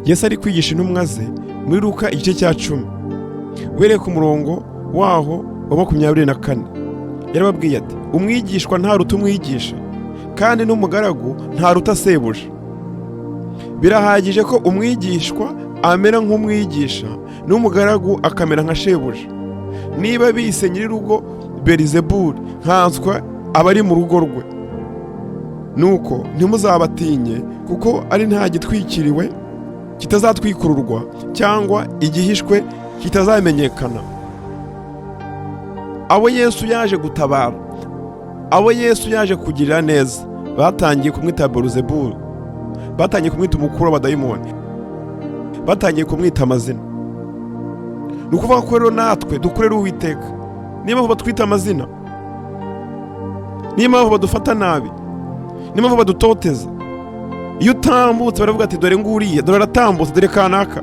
Yesu ari kwigisha intumwa ze muri Luka igice cya 10, uhereye ku murongo waho wa 24, yarababwiye ati: "Umwigishwa ntaruta umwigisha, kandi n'umugaragu ntaruta sebuja. Birahagije ko umwigishwa amera nk'umwigisha, n'umugaragu akamera nka shebuja. Niba bise nyir'urugo Berizebuli, nkanswa abari mu rugo rwe. Nuko ntimuzabatinye, kuko ari nta gitwikiriwe kitazatwikururwa, cyangwa igihishwe kitazamenyekana." Abo Yesu yaje gutabara, abo Yesu yaje kugirira neza, batangiye kumwita Beluzebuli, batangiye kumwita umukuru w'abadayimoni, batangiye kumwita amazina. Ni ukuvuga ko rero natwe dukorera Uwiteka, niyo mpamvu batwita amazina, niyo mpamvu badufata nabi, niyo mpamvu badutoteza. Iyo utambutse baravuga ati: "Dore nguriya, dore aratambutse, dore kanaka."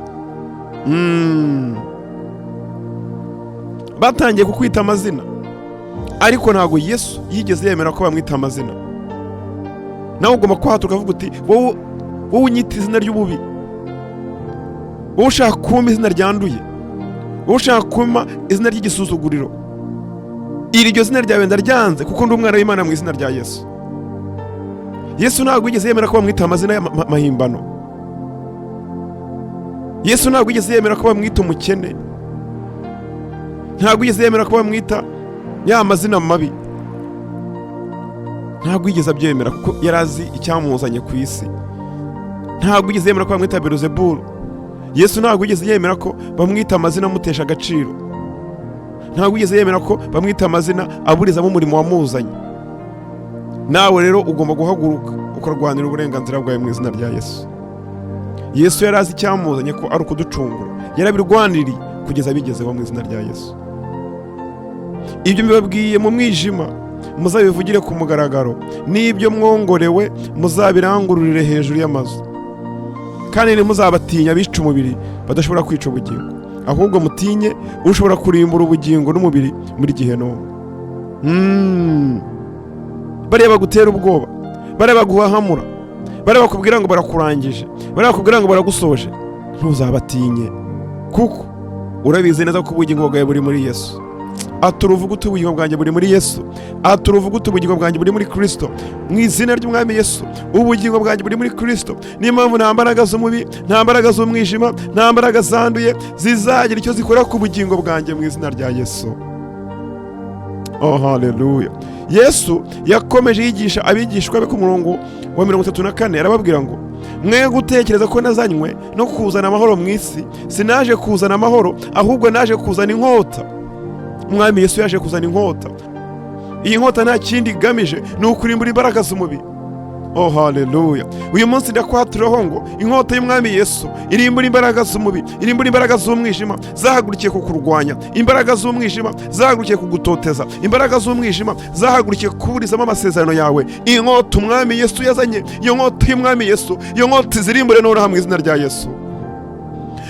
Batangiye kukwita amazina, ariko ntabwo Yesu yigeze yemera ko bamwita amazina. Nawe ugomba kwatura ukavuga uti: "Wowe, wowe unyita izina ry'ububi, wowe ushaka kumpa izina ryanduye, wowe ushaka kumpa izina ry'igisuzuguriro, iryo zina ryawe ndaryanze, kuko ndi umwana w'Imana mu izina rya Yesu." Yesu ntabwo yigeze yemera ko bamwita amazina y'amahimbano. Yesu ntabwo yigeze yemera ko bamwita umukene, ntabwo yigeze yemera ko bamwita ya mazina mabi. Ntabwo yigeze abyemera, kuko yari azi icyamuzanye ku isi. Ntabwo yigeze yemera ko bamwita Beluzebulu. Yesu ntabwo yigeze yemera ko bamwita amazina amutesha agaciro. Ntabwo yigeze yemera ko bamwita amazina aburizamo umurimo wamuzanye. Nawe rero ugomba guhaguruka ukarwanira uburenganzira bwawe mu izina rya Yesu. Yesu yari azi icyamuzanye ko ari ukuducungura, yarabirwaniriye kugeza abigezeho mu izina rya Yesu. "Ibyo mbibabwiye mu mwijima, muzabivugire ku mugaragaro, n'ibyo mwongorewe muzabirangururire hejuru y'amazu. Kandi ntimuzabatinya abica umubiri badashobora kwica ubugingo, ahubwo mutinye ushobora kurimbura ubugingo n'umubiri muri Gehinomu." Bariya bagutera ubwoba, bariya baguhahamura, bariya bakubwira ngo barakurangije, bariya bakubwira ngo baragusoje, ntuzabatinye, kuko urabizi neza ko ubugingo bwawe buri muri Yesu. Atura uvuga uti: "Ubugingo bwanjye buri muri Yesu." Atura uvuga uti: "Ubugingo bwanjye buri muri Kirisito." Mu izina ry'Umwami Yesu, ubugingo bwanjye buri muri Kirisito. Niyo mpamvu nta mbaraga z'umubi, nta mbaraga z'umwijima, nta mbaraga zanduye zizagira icyo zikora ku bugingo bwanjye mu izina rya Yesu. Oh, haleluya! Yesu yakomeje yigisha abigishwa be ku murongo wa 34, arababwira ngo: "Mwe gutekereza ko nazanywe no kuzana amahoro mu isi. Sinaje kuzana amahoro, ahubwo naje kuzana inkota." Umwami Yesu yaje kuzana inkota. Iyi nkota nta kindi igamije, ni ukurimbura imbaraga z'umubiri. Oh, haleluya! Uyu munsi ndakwaturaho ngo inkota y'Umwami Yesu irimbura imbaraga z'umubiri, irimbura imbaraga z'umwijima zahagurukiye kukurwanya, imbaraga z'umwijima zahagurukiye kugutoteza, imbaraga z'umwijima zahagurukiye kuburizamo amasezerano yawe. Inkota Umwami Yesu yazanye, iyo nkota y'Umwami Yesu, iyo nkota izirimbure nonaha mu izina rya Yesu.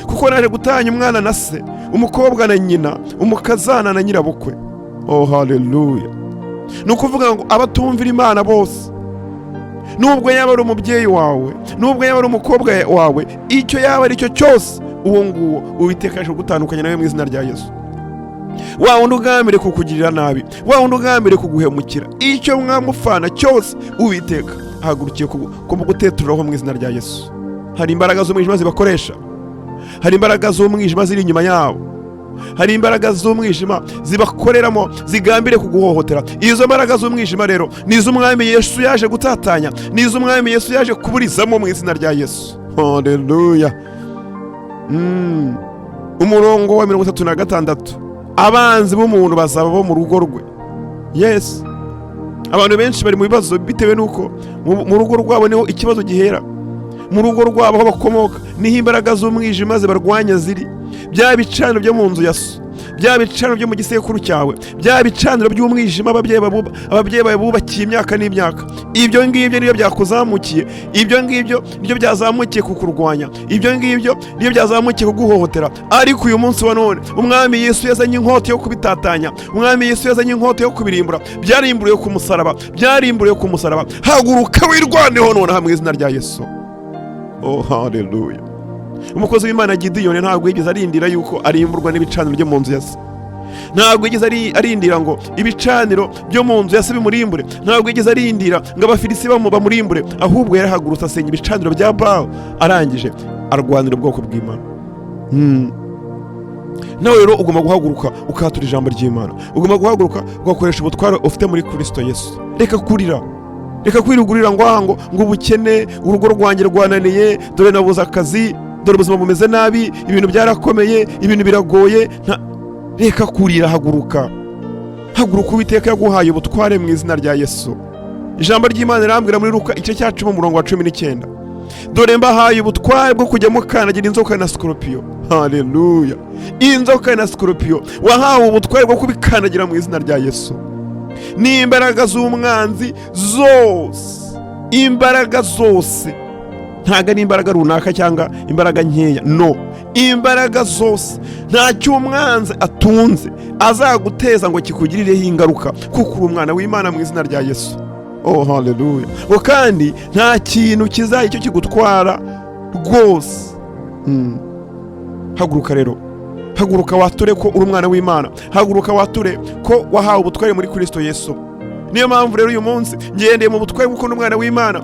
"Kuko naje gutanya umwana na se, umukobwa na nyina, umukazana na nyirabukwe." Oh, haleluya! Ni ukuvuga ngo abatumvira Imana bose, nubwo yaba ari umubyeyi wawe, nubwo yaba ari umukobwa wawe, icyo yaba ari cyo cyose, uwo nguwo Uwiteka aje gutandukanya nawe mu izina rya Yesu. Wa wundi ugambiriye kukugirira nabi, wa wundi ugambiriye kuguhemukira, icyo mwamufana cyose, Uwiteka ahagurukiye kumuguteturaho mu izina rya Yesu. Hari imbaraga z'umwijima zibakoresha, hari imbaraga z'umwijima ziri inyuma yabo, hari imbaraga z'umwijima zibakoreramo zigambiriye kuguhohotera. Izo mbaraga z'umwijima rero ni iz'Umwami Yesu yaje gutatanya, ni iz'Umwami Yesu yaje kuburizamo mu izina rya Yesu. Haleluya! Umurongo wa 36: "Abanzi b'umuntu bazaba bo mu rugo rwe." Yes, abantu benshi bari mu bibazo bitewe n'uko mu rugo rwabo niho ikibazo gihera. Mu rugo rwabo aho bakomoka niho imbaraga z'umwijima zibarwanya ziri. Bya bicaniro byo mu nzu ya so, bya bicaniro byo mu gisekuru cyawe, bya bicaniro by'umwijima ababyeyi bawe bubakiye imyaka n'imyaka, ibyo ngibyo nibyo byakuzamukiye, ibyo ngibyo nibyo byazamukiye kukurwanya, ibyo ngibyo nibyo byazamukiye kuguhohotera. Ariko uyu munsi wa none Umwami Yesu yazanye inkota yo kubitatanya, Umwami Yesu yazanye inkota yo kubirimbura. Byarimburiwe ku musaraba, byarimburiwe ku musaraba. Haguruka wirwaneho nonaha mu izina rya Yesu. Oh, haleluya! Umukozi w'Imana Gidiyoni ntabwo yigeze arindira yuko arimburwa n'ibicaniro byo mu nzu ya se. Ntabwo yigeze arindira ngo ibicaniro byo mu nzu ya se bimurimbure. Ntabwo yigeze arindira ngo Abafilisiti bamurimbure, ahubwo yarahagurutse asenya ibicaniro bya Baali, arangije arwanira ubwoko bw'Imana. Nawe rero ugomba guhaguruka ukatura ijambo ry'Imana, ugomba guhaguruka ugakoresha ubutware ufite muri Kristo Yesu. Reka kurira, reka kwirugurira ngo aha ngo ubukene, urugo rwanjye rwananiye, dore nabuze akazi, dore ubuzima bumeze nabi, ibintu byarakomeye, ibintu biragoye. Reka kurira, haguruka, haguruka. Uwiteka yaguhaye ubutware mu izina rya Yesu. Ijambo ry'Imana rirambwira muri Luka igice cya 10 umurongo wa 19: "Dore mbahaye ubutware bwo kujya mukandagira inzoka na sikoropiyo." Haleluya! Inzoka na sikoropiyo, wahawe ubutware bwo kubikandagira mu izina rya Yesu. N'imbaraga z'umwanzi zose, imbaraga zose, ntabwo ari imbaraga runaka cyangwa imbaraga nkeya, no, imbaraga zose. Nta cy'umwanzi atunze azaguteza ngo kikugirireho ingaruka, kuko uri umwana w'Imana mu izina rya Yesu. Oh haleluya! Ngo kandi nta kintu kizajya icyo kigutwara rwose. Haguruka rero, haguruka wature ko uri umwana w'Imana, haguruka wature ko wahawe ubutware muri Kristo Yesu. Niyo mpamvu rero uyu munsi ngendeye mu butware bw'uko ndi umwana w'Imana.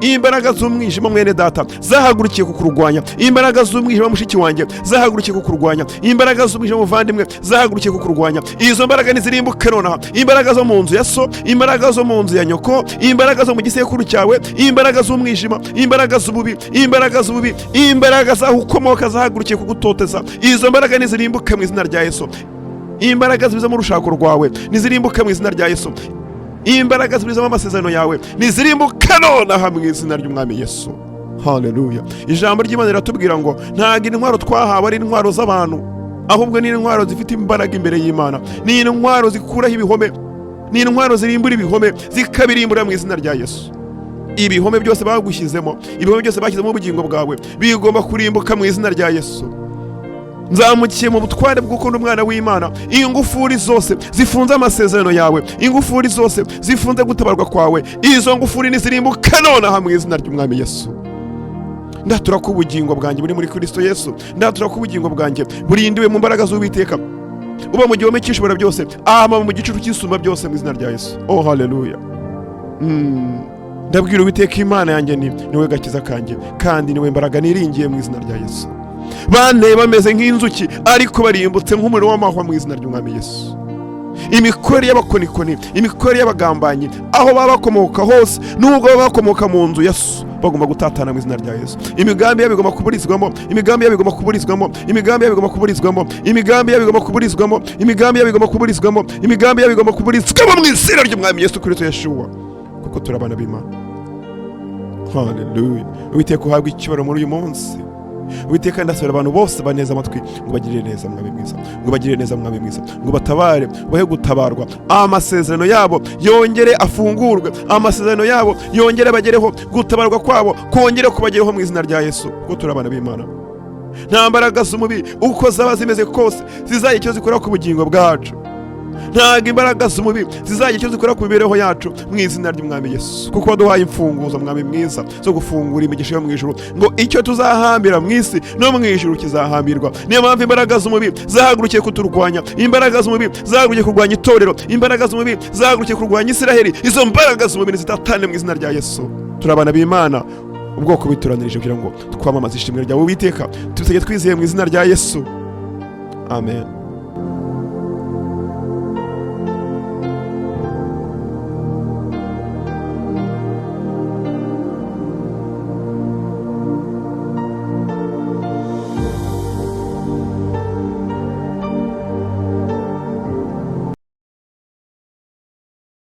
Imbaraga z'umwijima, mwene data, zahagurukiye kukurwanya, imbaraga z'umwijima, mushiki wanjye, zahagurukiye kukurwanya, imbaraga z'umwijima, muvandimwe, zahagurukiye kukurwanya, izo mbaraga nizirimbuke nonaha. Imbaraga zo mu nzu ya so, imbaraga zo mu nzu ya nyoko, imbaraga zo mu gisekuru cyawe, imbaraga z'umwijima, imbaraga z'ububi, imbaraga z'ububi, imbaraga z'aho ukomoka zahagurukiye kugutoteza, izo mbaraga nizirimbuke mu izina rya Yesu. Imbaraga zibizamo urushako rwawe nizirimbuke mu izina rya Yesu. Imbaraga zibizamo amasezerano yawe nizirimbuke nonaha mu izina ry'Umwami Yesu. Haleluya! Ijambo ry'Imana riratubwira ngo ntabwo intwaro twahawe ari intwaro z'abantu, ahubwo ni intwaro zifite imbaraga imbere y'Imana, ni intwaro zikuraho ibihome, ni intwaro zirimbura ibihome, zikabirimbura mu izina rya Yesu. Ibihome byose bagushyizemo, ibihome byose bashyizemo ubugingo bwawe, bigomba kurimbuka mu izina rya Yesu. Nzamukiye mu butware bw'uko ndi umwana w'Imana. Ingufuri zose zifunze amasezerano yawe, ingufuri zose zifunze gutabarwa kwawe, izo ngufuri nizirimbuke nonaha mu izina ry'Umwami Yesu. Ndatura ko ubugingo bwanjye buri muri Kristo Yesu. Ndatura ko ubugingo bwanjye burindiwe mu mbaraga z'Uwiteka. Uba mu gihome cy'Ishobora byose ahama mu gicucu cy'Isumba byose mu izina rya Yesu. Oh haleluya! Ndabwira Uwiteka Imana yanjye ni niwe gakiza kanjye kandi niwe mbaraga niringiye mu izina rya Yesu. Banteye bameze nk'inzuki, ariko barimbutse nk'umuriro w'amahwa mu izina ry'Umwami Yesu. Imikorere y'abakonikoni, imikorere y'abagambanyi, aho baba bakomoka hose, nubwo baba bakomoka mu nzu ya so, bagomba gutatana mu izina rya Yesu. Imigambi yabo igomba kuburizwamo, imigambi yabo igomba kuburizwamo, imigambi yabo igomba kuburizwamo, imigambi yabo igomba kuburizwamo, imigambi yabo igomba kuburizwamo, imigambi yabo igomba kuburizwamo mu izina ry'Umwami Yesu Kristo Yeshuwa, kuko turi abana b'Imana. Haleluya! Uwiteka uhabwe icyubahiro muri uyu munsi. Uwiteka, ndasabira abantu bose baneza amatwi ngo bagirire neza, Mwami mwiza, ngo bagirire neza, Mwami mwiza, ngo batabare, bahe gutabarwa, amasezerano yabo yongere afungurwe, amasezerano yabo yongere bagereho, gutabarwa kwabo kongere kubagereho mu izina rya Yesu, kuko turi abana b'Imana. Nta mbaraga z'umubi, uko zaba zimeze kose, zizagira icyo zikora ku bugingo bwacu. Ntabwo imbaraga z'umubi zizagira icyo zikora ku mibereho yacu mu izina ry'Umwami Yesu, kuko waduhaye imfunguzo, Mwami mwiza, zo gufungura imigisha yo mu ijuru, ngo icyo tuzahambira mu isi no mu ijuru kizahambirwa. Niyo mpamvu imbaraga z'umubi zahagurukiye kuturwanya, imbaraga z'umubi zahagurukiye kurwanya itorero, imbaraga z'umubi zahagurukiye kurwanya Isiraheli, izo mbaraga z'umubiri zitatane mu izina rya Yesu. Turi abana b'Imana, ubwoko bituranirije kugira ngo twamamaze ishimwe ryawe, Uwiteka. Tubisabye twizeye mu izina rya Yesu, amen.